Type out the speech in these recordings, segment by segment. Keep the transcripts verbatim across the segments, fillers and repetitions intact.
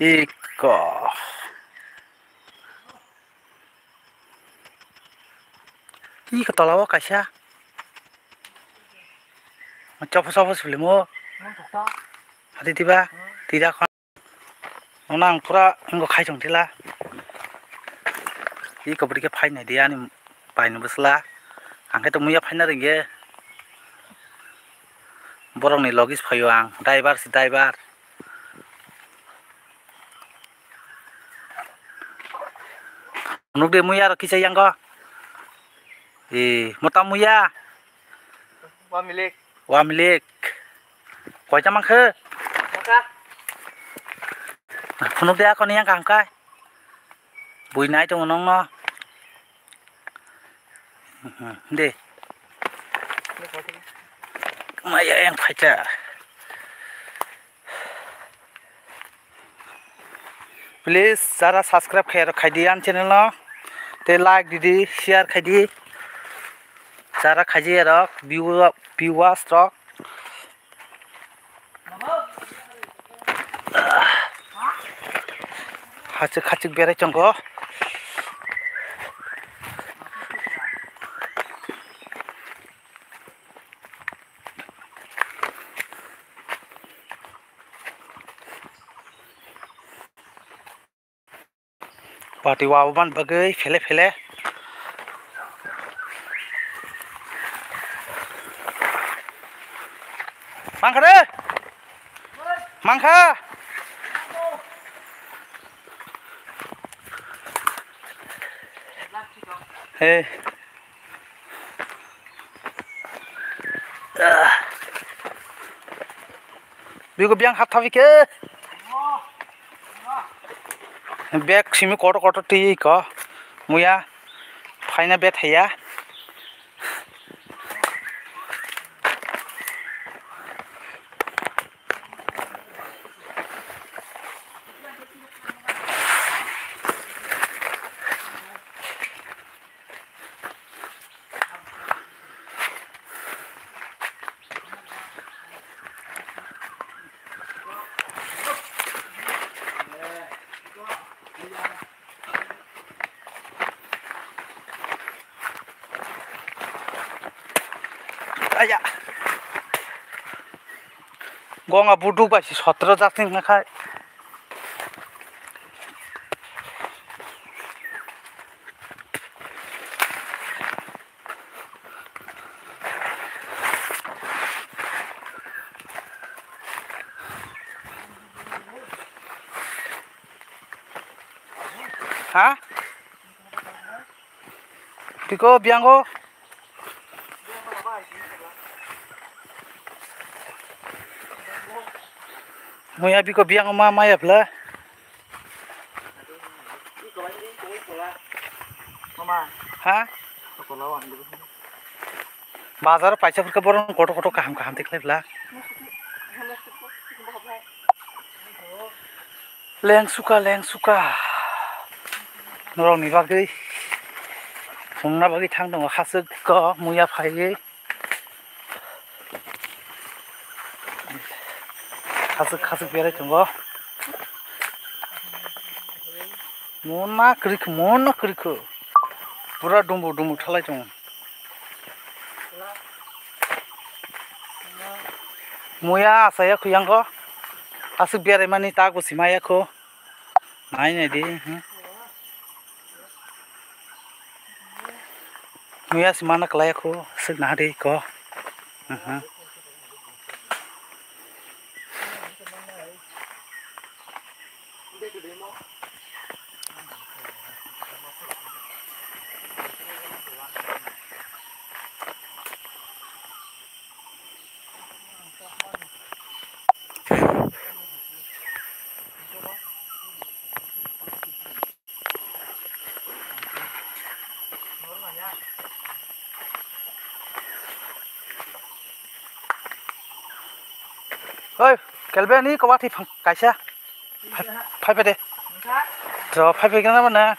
Iko. Iko tola o kaisa. Chopo chopo sulimo. Hati tiba. Tida khon. Ono ang pura wngkha khai tong tila. Iko bwrwi khe phai nai di ani bai ni bwsla. Ang khe tong muya phaina ringkhe. Borok ni logis phaio ang. Driver si driver. Nuk de muya ro kisa yang ko. Eh, mota muya. Wa milik. Wa milik. Koita mankhe? Maka. Phunuk de akoni yang kaham kai. Bui nai tongo nongno. De. Maya yang phaita. Please, jara subscribe khairok khaidi ani channel no. Tei like didi, share khaidi. Jara khaiji erok, view-, viewers rok. Hachik hachik berai tongo. Pati wa ban bagwi phele phele. Mangkha re? Mangkha? Hey. Bigo biang hap thabi ke. Bag simi kotor kotor twi ko. Muya. Phaina bethaiya. Aya. Gonga buduk bai si sotro jak sing nakhai. Ha? Tiko biango. Muya biko biango ma maya pla. Ha? Bazar paisa phurkha borok kotor kotor kaham kaham tikhlai pla. Leng suka, leng suka. Norokni bagwi, chwngna bagwi thang tongo, haswk kok, muya phaiwi. Haswk, haswk berai tongo. Mona kwrwikhu, mona kwrwikhu. Pura dumbu, dumbu thalai tongo. Muya asaya khu yango. Aswk berai mani tak bo sima ya khu. Nai nai di, hmm. Muya si mana kalai khu, aswk naha di ko. Hmm. Oi, Kelvin, ni kowa thwi phang kaisa. Phai, phai pede. Jo, phai pede na mana.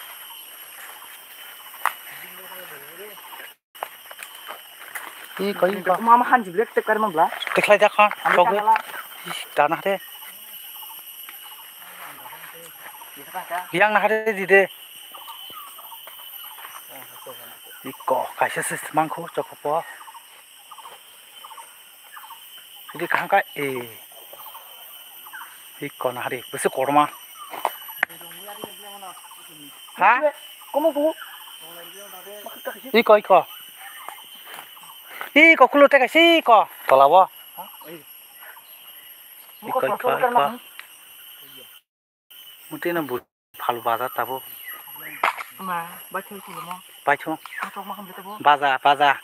Ih, koi ka. Mama han jibrek tek kar mambla. Teklai da khan. Ami Chogo. Takala. Ih, dana de. Yang na hade di de. Iko kaisa se mangkho chokopo. Di kaham ka e. Iko na hade bese korma. Ha? Komo komo. Iko iko. Iko kulo teka si iko. Tolabo. Iko iko iko. Mutino but phalu baja tabo. Ma, baithung tulumo. Baithung. Baja, baja.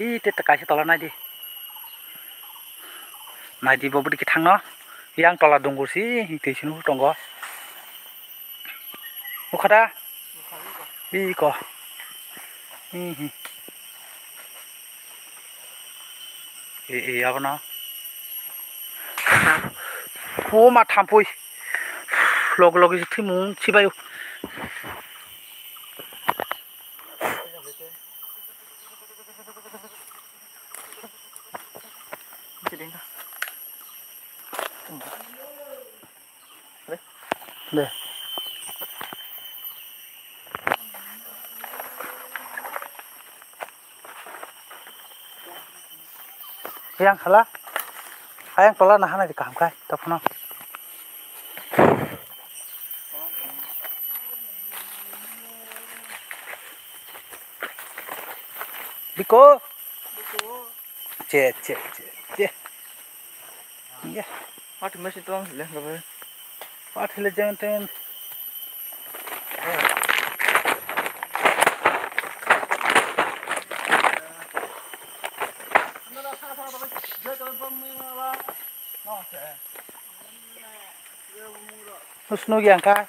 Ih, te te kaisa tola naidi. Naidi bo bwdiki thangno. Yang tola dungo si, twi sinu tongo. Ukhada. Ih, ko. Ih, ih. E, e, abono. Phu ma thampui. Log log si thimung chibai. De. Yang khala. Ayang tola nahana di kaham khai. Tapno. Biko. Che, che, che, che. Ya. Mati masi tuang sile ngabe. Mati le jangan ten. Usnu yang ka.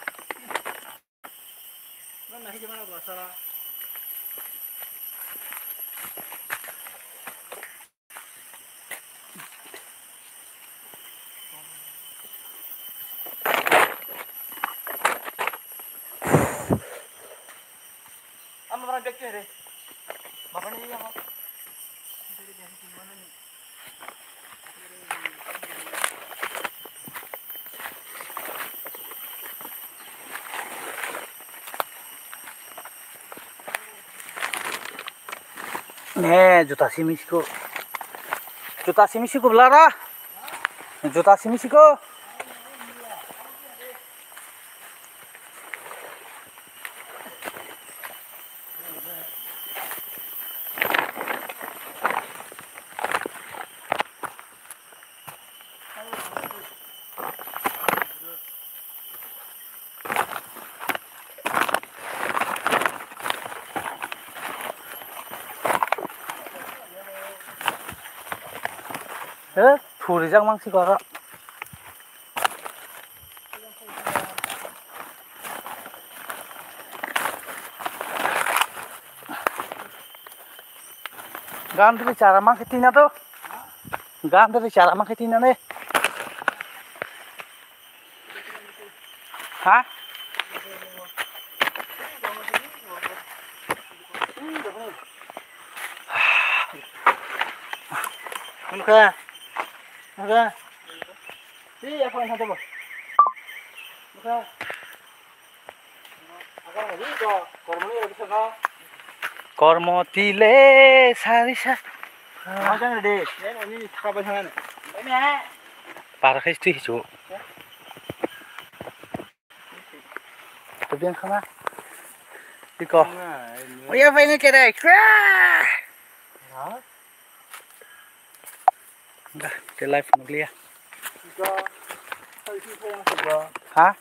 Ama barang bag tu re. Bapak ni apa? Ne, juta simi siko. Juta simi siko blara. Juta simi siko. Eh, thurijak mang siko aro. Gandri chara ma khe tina to. Gandri chara ma khe tina ne. Ha? Nukha. Nukha. Ti apa yang satu, Bos? Nukha. Kormo tile sarisa. Para khai twi hichu. Tubeng khama. Tiko. Oya phaino cherai. Te life nukliya. Ha?